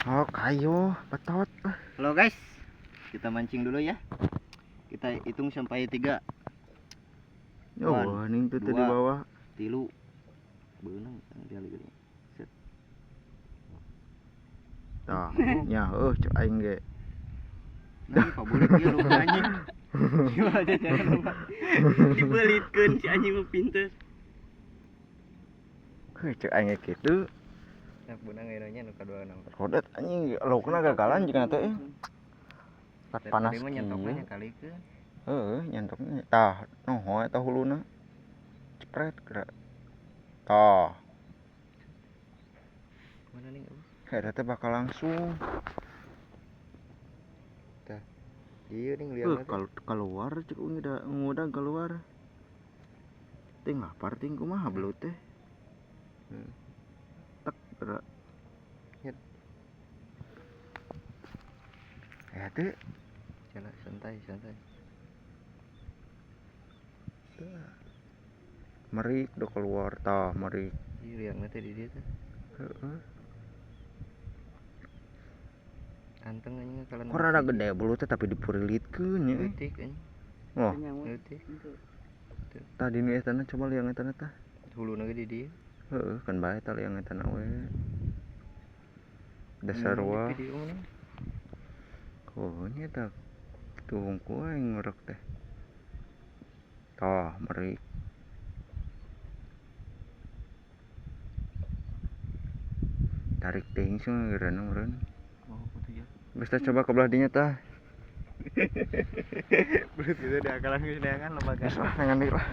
Oh, kayu, betot. Halo guys, kita mancing dulu ya. Kita hitung sampai 3. Yo, One, ning tuh di dua. bawah. Tilu. Beunang kali gini. Set. Tah, nya heuh cek aing ge. Nah, pabulit ieu lu anjing. Gimana cara lupa? Dibelitkeun si anjing mah pinter. Heuh cek aing ge kitu. Nah, beunang ayeuna nya nu kadua nang. Rodet anjing laukna gagalan jeung teh. Kat panas Tadi mah nyantokna kieu. nya kali ke. Heeh, nyantokna tah noho eta huluna. Cepret geura. Tah, Mana nih? eta teh bakal langsung. Iya nih liang Kalau keluar cek uing da ngudag keluar. Ting lapar ting kumaha belut teh. Tek geura. Nyet. Ya teh Jalan santai santai. merik do keluar tah merik. Iya liangna teh di dieu teh. Heeh. Anteng anjing kalan. Kok rada gede belut teh tapi dipurilitkeun nya. Leutik anjing. Oh, Leutik. tadi nu eta na coba liang eta na tah. Huluna ge di dieu. Heeh, kan bae tah liang eta na we. Dasar Di wah. video mana? Oh, nya tah. Tuh hungkul aing ngorok teh. Tah, merik. Tarik teuing sih geurana meureun. Oh, kutu ya. Geus tah coba ke belah dinya tah. Belut gitu diakalan geus neangan lembaga. Geus lah nengan deui lah.